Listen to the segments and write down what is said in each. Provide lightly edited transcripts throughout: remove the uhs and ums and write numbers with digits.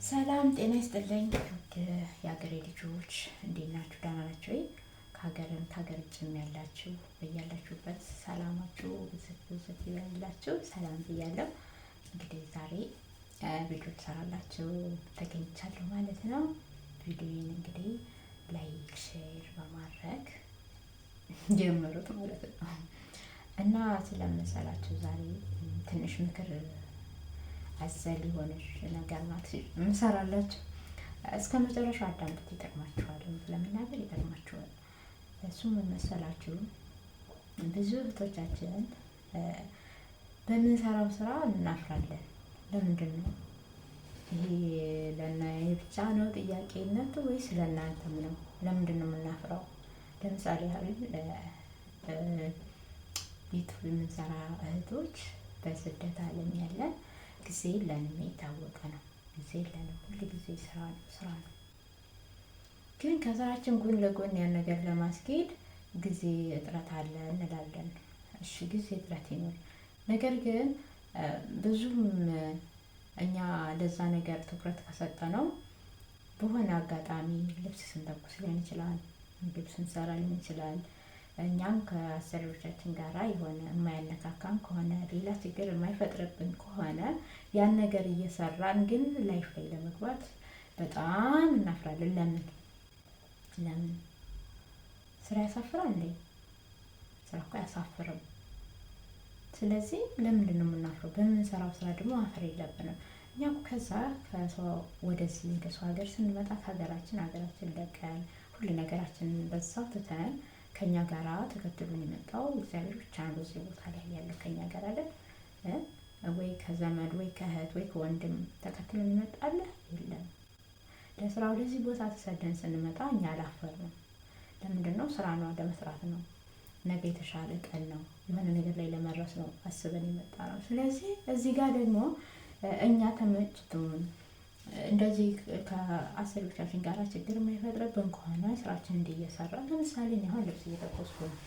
ሰላም ጤና ይስጥልኝ ውድ የሀገሬ ልጆች፣ እንዴት ናችሁ? ደህና ናችሁ ወይ? ከሀገርም ከሀገር ውጭም ያላችሁ በያላችሁበት ሰላማችሁ ብዝት ብዝት ይበልላችሁ። ሰላም ብያለሁ። እንግዲህ ዛሬ ቪዲዮ ትሰራላችሁ ተገኝቻለሁ ማለት ነው። ቪዲዮን እንግዲህ like፣ share በማድረግ ጀምሩት ማለት ነው እና ስለምሰላችሁ ዛሬ ትንሽ ምክር አዘል የሆነች ነገር ናት የምሰራላችሁ። እስከ መጨረሻው አዳምጡት፣ ይጠቅማችኋል። ለመናገር ይጠቅማችኋል። እሱም ምን መሰላችሁ? ብዙ እህቶቻችን በምንሰራው ስራ እናፍራለን። ለምንድን ነው ይሄ? ለእኔ ብቻ ነው ጥያቄነቱ ወይስ ለእናንተም ነው? ለምንድን ነው የምናፍረው? ለምሳሌ ያህል YouTube የምንሰራ እህቶች በስደት ዓለም ያለን ጊዜ የለንም፣ የታወቀ ነው። ጊዜ የለንም። ሁል ጊዜ ስራ ነው፣ ስራ ነው። ግን ከስራችን ጎን ለጎን ያን ነገር ለማስኬድ ጊዜ እጥረት አለ እንላለን። እሺ፣ ጊዜ እጥረት ይኖር፣ ነገር ግን ብዙም እኛ ለዛ ነገር ትኩረት ከሰጠነው በሆነ አጋጣሚ ልብስ ስንተኩስ ሊሆን ይችላል፣ ምግብ ስንሰራ ሊሆን ይችላል፣ እኛም ከአሰሪዎቻችን ጋራ የሆነ የማያነካካን ከሆነ፣ ሌላ ችግር የማይፈጥርብን ከሆነ፣ ያን ነገር እየሰራን ግን live ላይ ለመግባት በጣም እናፍራለን። ለምን ለምን? ስራ ያሳፍራል እንዴ? ስራ እኮ አያሳፍርም። ስለዚህ ለምንድን ነው የምናፍረው? በምንሰራው ስራ ደግሞ ማፈር የለብንም። እኛ ከዛ ከሰው ወደዚህ ወደ ሰው ሀገር ስንመጣ ከሀገራችን ሀገራችን ለቀን ሁሉ ነገራችንን በዛው ትተን ከኛ ጋራ ተከትሎን የመጣው እግዚአብሔር ብቻ ነው። በዚህ ቦታ ላይ ያለው ከኛ ጋር አይደል ወይ? ከዘመድ ወይ ከእህት ወይ ከወንድም ተከትሎን ይመጣል? የለም። ለስራ ወደዚህ ቦታ ተሰደን ስንመጣ እኛ አላፈርንም። ለምንድን ነው? ስራ ነው፣ ለመስራት ነው። ነገ የተሻለ ቀን ነው፣ የሆነ ነገር ላይ ለመድረስ ነው አስበን የመጣ ነው። ስለዚህ እዚህ ጋር ደግሞ እኛ ተመችቶን እንደዚህ ከአሰሪዎቻችን ጋር ችግር የማይፈጥርብን ከሆነ ስራችን እንዲህ እየሰራ፣ ለምሳሌ እኔ አሁን ልብስ እየተኮስኩ ነው።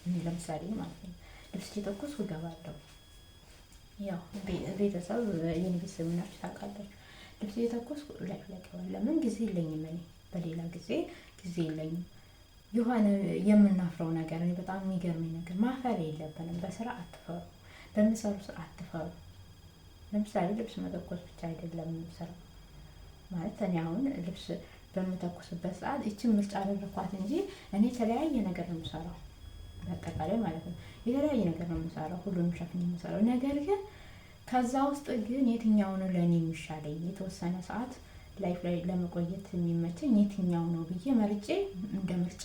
እኔ ለምሳሌ ማለት ነው፣ ልብስ እየተኮስኩ እገባለሁ። ያው ቤተሰብ የኔ ቤተሰብ ናችሁ ታውቃላችሁ። ልብስ እየተኮስኩ live ላይ እገባለሁ። ለምን? ጊዜ የለኝም። እኔ በሌላ ጊዜ ጊዜ የለኝም። የሆነ የምናፍረው ነገር፣ እኔ በጣም የሚገርመኝ ነገር ማፈር የለብንም። በስራ አትፈሩ፣ በምሰሩ ስራ አትፈሩ። ለምሳሌ ልብስ መተኮስ ብቻ አይደለም ስራ ማለት። እኔ አሁን ልብስ በምተኩስበት ሰዓት ይችን ምርጫ አደረኳት እንጂ እኔ የተለያየ ነገር ነው የምሰራው፣ በአጠቃላይ ማለት ነው። የተለያየ ነገር ነው የምሰራው፣ ሁሉንም ሸፍኜ የምሰራው። ነገር ግን ከዛ ውስጥ ግን የትኛው ነው ለእኔ የሚሻለኝ፣ የተወሰነ ሰዓት live ላይ ለመቆየት የሚመቸኝ የትኛው ነው ብዬ መርጬ እንደ ምርጫ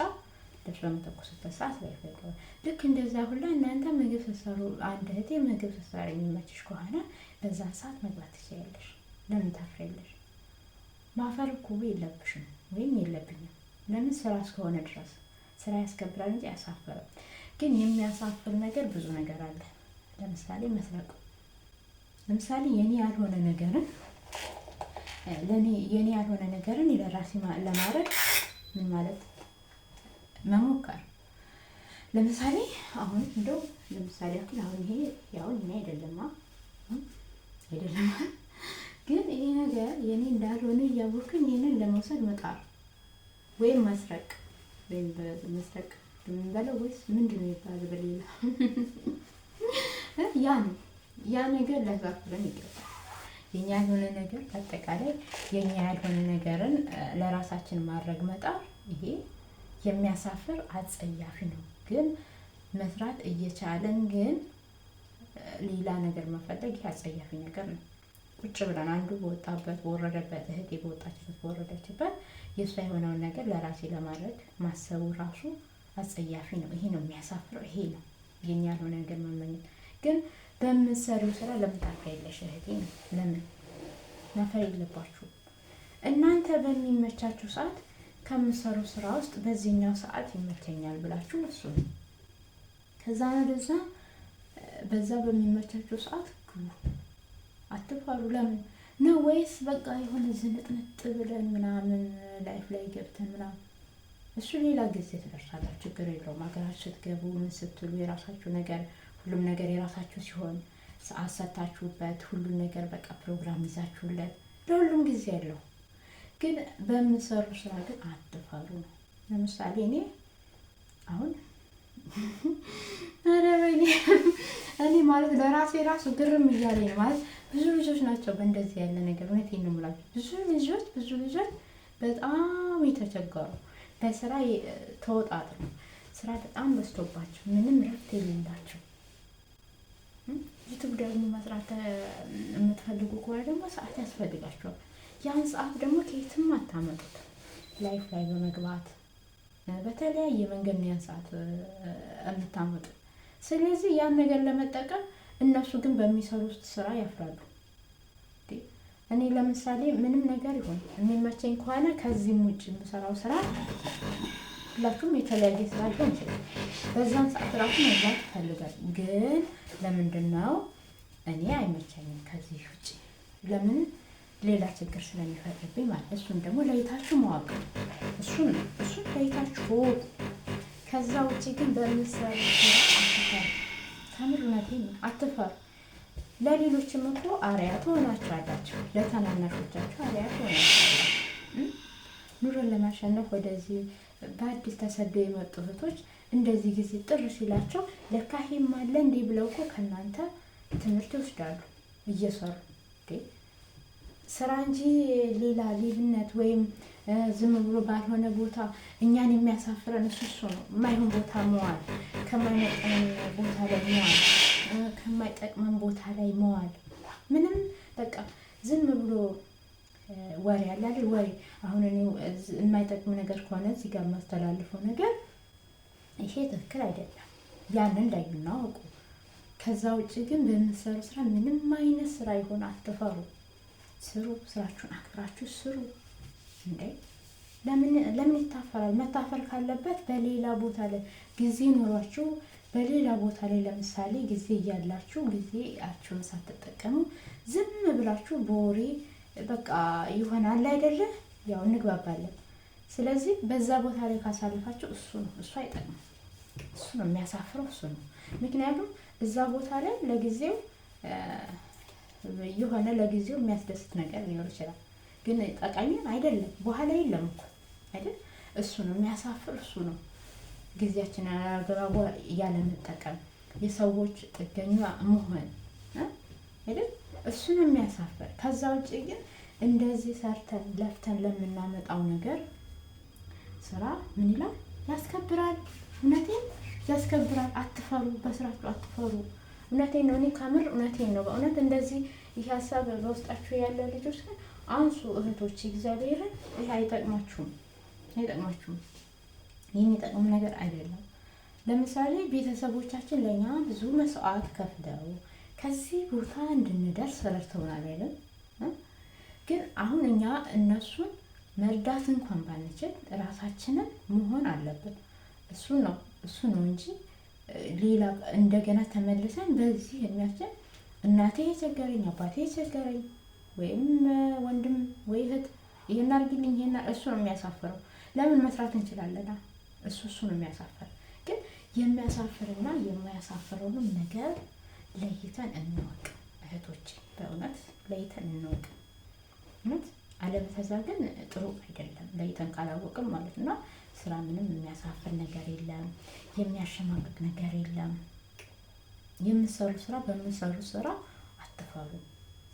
ልብስ በምተኩስበት ሰዓት live ላይ ገባ። ልክ እንደዛ ሁላ እናንተ ምግብ ስትሰሩ፣ አንድ እህቴ ምግብ ስትሰሪ የሚመችሽ ከሆነ በዛን ሰዓት መግባት ትችያለሽ። ለምን ታፍሪያለሽ? ማፈር እኮ የለብሽም ወይም የለብኝም። ለምን? ስራ እስከሆነ ድረስ ስራ ያስከብራል እንጂ አያሳፍርም። ግን የሚያሳፍር ነገር ብዙ ነገር አለ። ለምሳሌ መስረቅ። ለምሳሌ የኔ ያልሆነ ነገርን ለኔ የኔ ያልሆነ ነገርን ለራሴ ለማድረግ ምን ማለት መሞከር። ለምሳሌ አሁን እንደው ለምሳሌ ያክል አሁን ይሄ ያው የኔ አይደለማ አይደለማ፣ ግን ይሄ ነገር የኔ እንዳልሆነ እያወቅኝ ይሄንን ለመውሰድ መጣር ወይም መስረቅ፣ ወይም መስረቅ የምንበለው ወይስ ምንድን ነው የሚባለው በሌላ፣ ያ ነው፣ ያ ነገር ሊያሳፍረን ይገባል። የኛ ያልሆነ ነገር፣ በአጠቃላይ የኛ ያልሆነ ነገርን ለራሳችን ማድረግ መጣር ይሄ የሚያሳፍር አጸያፊ ነው። ግን መስራት እየቻለን ግን ሌላ ነገር መፈለግ ይሄ አጸያፊ ነገር ነው። ቁጭ ብለን አንዱ በወጣበት በወረደበት፣ እህቴ በወጣችበት በወረደችበት የእሷ የሆነውን ነገር ለራሴ ለማድረግ ማሰቡ ራሱ አጸያፊ ነው። ይሄ ነው የሚያሳፍረው። ይሄ ነው የኛ ያልሆነ ነገር መመኘት። ግን በምትሰሪው ስራ ለምን ታፍሪያለሽ እህቴ ነው? ለምን ማፈር የለባችሁም። እናንተ በሚመቻችሁ ሰዓት ከምትሰሩ ስራ ውስጥ በዚህኛው ሰዓት ይመቸኛል ብላችሁ ወስኑ። ከዛ ወደዛ በዛ በሚመቻችሁ ሰዓት ግቡ። አትፈሩ። ለምን ነው? ወይስ በቃ የሆነ ዝንጥንጥ ብለን ምናምን live ላይ ገብተን ምናምን፣ እሱ ሌላ ጊዜ ትደርሳላችሁ። ችግር የለውም። ሀገራችሁ ስትገቡ ምን ስትሉ የራሳችሁ ነገር፣ ሁሉም ነገር የራሳችሁ ሲሆን፣ ሰዓት ሰታችሁበት፣ ሁሉን ነገር በቃ ፕሮግራም ይዛችሁለት ለሁሉም ጊዜ አለው። ግን በምሰሩ ስራ ግን አትፈሩ ነው። ለምሳሌ እኔ አሁን ኧረ ወይኔ እኔ ማለት ለራሴ ራሱ ግርም እያለኝ ነው። ማለት ብዙ ልጆች ናቸው በእንደዚህ ያለ ነገር፣ እውነቴን ነው የምላቸው። ብዙ ልጆች በጣም የተቸገሩ፣ በስራ ተወጣጥረው፣ ስራ በጣም በዝቶባቸው፣ ምንም ረፍት የሌላቸው። YouTube ደግሞ መስራት የምትፈልጉ ከሆነ ደግሞ ሰዓት ያስፈልጋቸዋል። ያን ሰዓት ደግሞ ከየትም አታመጡት። Live ላይ በመግባት፣ በተለያየ መንገድ ነው ያን ሰዓት የምታመጡት። ስለዚህ ያን ነገር ለመጠቀም እነሱ ግን በሚሰሩት ስራ ያፍራሉ። እኔ ለምሳሌ ምንም ነገር ይሁን የሚመቸኝ ከሆነ ከዚህም ውጭ የምሰራው ስራ፣ ሁላችሁም የተለያየ ስራ ሊሆን ይችላል። በዛን ሰዓት ራሱ መግባት ይፈልጋል። ግን ለምንድን ነው እኔ አይመቸኝም ከዚህ ውጭ? ለምን? ሌላ ችግር ስለሚፈጥርብኝ ማለት። እሱን ደግሞ ለይታችሁ ማወቅ፣ እሱን ለይታችሁ ወቁ። ከዛ ውጭ ግን በምትሰሩት ስራ አትፈሩ። ከምር እውነቴን ነው፣ አትፈሩ። ለሌሎችም እኮ አርአያ ትሆናችኋላችሁ። ለታናናሾቻችሁ አርአያ ትሆናችኋላችሁ። ኑሮን ለማሸነፍ ወደዚህ በአዲስ ተሰደው የመጡ እህቶች እንደዚህ ጊዜ ጥር ሲላቸው ለካ ይሄም አለ እንዴ ብለው እኮ ከእናንተ ትምህርት ይወስዳሉ እየሰሩ። ስራ እንጂ ሌላ ሌብነት ወይም ዝም ብሎ ባልሆነ ቦታ እኛን የሚያሳፍረን እሱ ነው። የማይሆን ቦታ መዋል፣ ከማይመጥነን ቦታ ላይ መዋል፣ ከማይጠቅመን ቦታ ላይ መዋል፣ ምንም በቃ ዝም ብሎ ወሬ አለ አይደል? ወሬ። አሁን እኔ የማይጠቅም ነገር ከሆነ እዚህ ጋር የማስተላልፈው ነገር ይሄ ትክክል አይደለም። ያንን ለዩና እወቁ። ከዛ ውጭ ግን በምትሰሩ ስራ ምንም አይነት ስራ ይሆን አትፈሩ። ስሩ፣ ስራችሁን አክብራችሁ ስሩ። እንዴ ለምን ለምን ይታፈራል? መታፈር ካለበት በሌላ ቦታ ላይ ጊዜ ኖሯችሁ፣ በሌላ ቦታ ላይ ለምሳሌ ጊዜ እያላችሁ ጊዜያችሁን ሳትጠቀሙ ዝም ብላችሁ በወሬ በቃ ይሆናል አይደለ? ያው እንግባባለን። ስለዚህ በዛ ቦታ ላይ ካሳልፋችሁ እሱ ነው፣ እሱ አይጠቅምም። እሱ ነው የሚያሳፍረው፣ እሱ ነው። ምክንያቱም እዛ ቦታ ላይ ለጊዜው የሆነ ለጊዜው የሚያስደስት ነገር ሊኖር ይችላል፣ ግን ጠቃሚ አይደለም። በኋላ የለም እኮ አይደል? እሱ ነው የሚያሳፍር፣ እሱ ነው ጊዜያችንን አላግባቡ ያለመጠቀም፣ የሰዎች ጥገኛ መሆን አይደል? እሱ ነው የሚያሳፍር። ከዛ ውጭ ግን እንደዚህ ሰርተን ለፍተን ለምናመጣው ነገር ስራ ምን ይላል? ያስከብራል። እውነቴን ያስከብራል። አትፈሩ፣ በስራችሁ አትፈሩ። እውነቴን ነው። እኔ ከምር እውነቴን ነው። በእውነት እንደዚህ ይህ ሀሳብ በውስጣችሁ ያለ ልጆች ግን አንሱ እህቶች፣ እግዚአብሔርን ይህ አይጠቅማችሁም፣ አይጠቅማችሁም። የሚጠቅም ነገር አይደለም። ለምሳሌ ቤተሰቦቻችን ለእኛ ብዙ መስዋዕት ከፍለው ከዚህ ቦታ እንድንደርስ ረድተውናል አይደል? ግን አሁን እኛ እነሱን መርዳት እንኳን ባንችል ራሳችንን መሆን አለብን። እሱ ነው እንጂ ሌላ እንደገና ተመልሰን በዚህ እድሜያችን እናቴ የቸገረኝ፣ አባቴ የቸገረኝ፣ ወይም ወንድም ወይ እህት ይሄን አድርጊልኝ ይሄን፣ እሱ ነው የሚያሳፍረው። ለምን? መስራት እንችላለና። እሱ ነው የሚያሳፍር። ግን የሚያሳፍርና የማያሳፍረውንም ነገር ለይተን እንወቅ እህቶች፣ በእውነት ለይተን እንወቅ። እውነት አለበለዚያ ግን ጥሩ አይደለም፣ ለይተን ካላወቅም ማለት ነው። ስራ ምንም የሚያሳፍር ነገር የለም፣ የሚያሸማቅቅ ነገር የለም። የምትሰሩ ስራ በምትሰሩ ስራ አትፈሩ።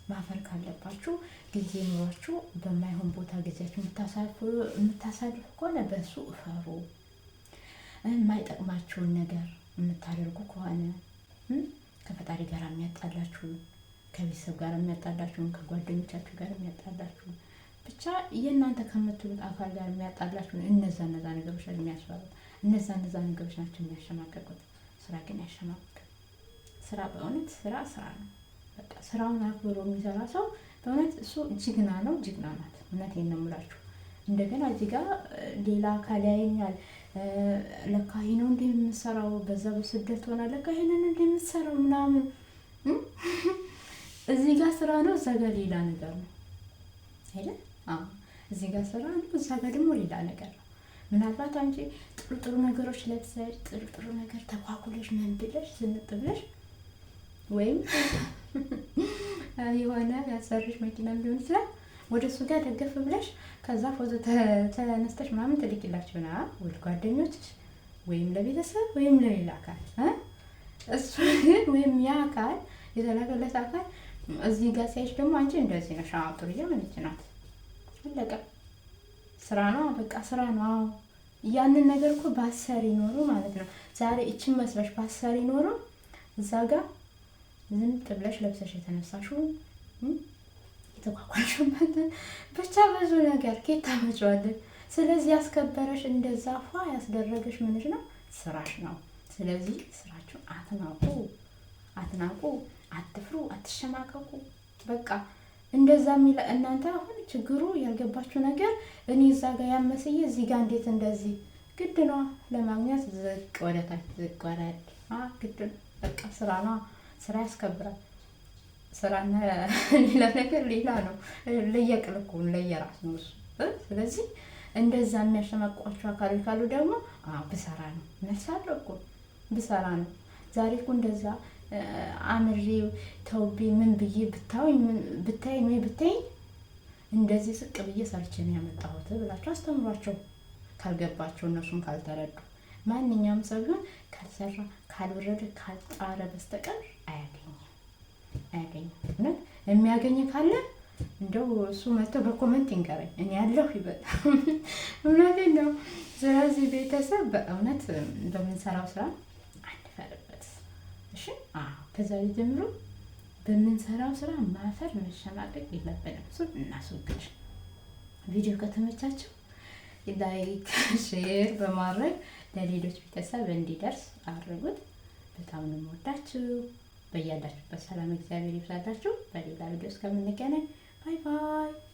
ማፈር ካለባችሁ ጊዜ ኖሯችሁ በማይሆን ቦታ ጊዜያችሁ የምታሳልፉ ከሆነ በሱ እፈሩ። የማይጠቅማችሁን ነገር የምታደርጉ ከሆነ፣ ከፈጣሪ ጋር የሚያጣላችሁን፣ ከቤተሰብ ጋር የሚያጣላችሁን፣ ከጓደኞቻችሁ ጋር የሚያጣላችሁን፣ ብቻ የእናንተ ከምትሉት አካል ጋር የሚያጣላችሁን እነዛ ነገሮች የሚያስፈሩት፣ እነዛ ነገሮች ናቸው የሚያሸማቀቁት። ስራ ግን አያሸማቅቅም። ስራ በእውነት ስራ ስራ ነው። በቃ ስራውን አክብሮ የሚሰራ ሰው በእውነት እሱ ጀግና ነው፣ ጀግና ናት። እውነቴን ነው የምላችሁ። እንደገና እዚህ ጋር ሌላ አካል ያየኛል። ለካ ይሄ ነው እንደ የምሰራው፣ በዛ በስደት ሆና ለካ ይሄንን እንደ የምሰራው ምናምን። እዚህ ጋር ስራ ነው፣ እዛ ጋር ሌላ ነገር ነው አይደል? አዎ፣ እዚህ ጋር ስራ ነው፣ እዛ ጋር ደግሞ ሌላ ነገር ነው። ምናልባት አንቺ ጥሩ ጥሩ ነገሮች ለብሰሽ፣ ጥሩ ጥሩ ነገር ተኳኩለሽ፣ ምን ብለሽ፣ ዝንጥ ብለሽ፣ ወይም የሆነ ያሰሪሽ መኪና ሊሆን ይችላል። ወደ እሱ ጋር ደገፍ ብለሽ ከዛ ፎቶ ተነስተሽ ምናምን ትልኪላቸው ና ወይ ጓደኞችሽ ወይም ለቤተሰብ ወይም ለሌላ አካል። እሱ ግን ወይም ያ አካል የተላከለት አካል እዚህ ጋር ሲያይሽ ደግሞ አንቺ እንደዚህ ነሽ፣ አዎ ጥሩዬ ምንች ናት፣ አለቀ። ስራ ነው፣ በቃ ስራ ነው። አዎ ያንን ነገር እኮ ባሰሪ ኖሮ ማለት ነው ዛሬ እችን መስለሽ ባሰሪ ኖሮ እዛ ጋር ዝም ብለሽ ለብሰሽ የተነሳሽው የተኳኳልሽበትን ብቻ ብዙ ነገር ኬት ታመጪዋለሽ። ስለዚህ ያስከበረሽ እንደዛ ፏ ያስደረገሽ ምንሽ ነው? ስራሽ ነው። ስለዚህ ስራችሁን አትናቁ፣ አትናቁ፣ አትፍሩ፣ አትሸማቀቁ። በቃ እንደዛ የሚለ እናንተ አሁን ችግሩ ያልገባችሁ ነገር እኔ እዛ ጋር ያመስዬ እዚህ ጋር እንዴት እንደዚህ ግድ ነዋ። ለማግኘት ዝቅ ወደ ታች ዝቅ ወረድ ግድ ነው። በቃ ስራ ነዋ። ስራ ያስከብራል። ስራና ሌላ ነገር ሌላ ነው። ለየቅል እኮ ለየራስ ነው እሱ። ስለዚህ እንደዛ የሚያሸማቅቋቸው አካሎች ካሉ ደግሞ ብሰራ ነው መልሳለሁ እኮ ብሰራ ነው። ዛሬ እኮ እንደዛ አምሬ ተውቤ ምን ብዬ ብታይኝ ወይ ብታይኝ እንደዚህ ዝቅ ብዬ ሰርቼ ነው ያመጣሁት ብላችሁ አስተምሯቸው። ካልገባቸው እነሱም ካልተረዱ ማንኛውም ሰው ቢሆን ካልሰራ ካልወረደ ካልጣረ በስተቀር አያገኝም አያገኝም። እውነት የሚያገኝ ካለ እንደው እሱ መጥቶ በ comment ይንገረኝ፣ እኔ ያለሁ ይበል። እውነቴን ነው። ስለዚህ ቤተሰብ በእውነት በምንሰራው ስራ አንፈርበት። እሺ፣ አዎ፣ ከዛሬ ጀምሮ በምንሰራው ስራ ማፈር መሸማቀቅ የለብንም። እሱን እናስወግድ። ቪዲዮ ከተመቻቸው like፣ share በማድረግ ለሌሎች ቤተሰብ እንዲደርስ አድርጉት። በጣም ነው የምወዳችሁ። በያላችሁበት ሰላም እግዚአብሔር ይብዛላችሁ። በሌላ ቪዲዮ እስከምንገናኝ bye bye።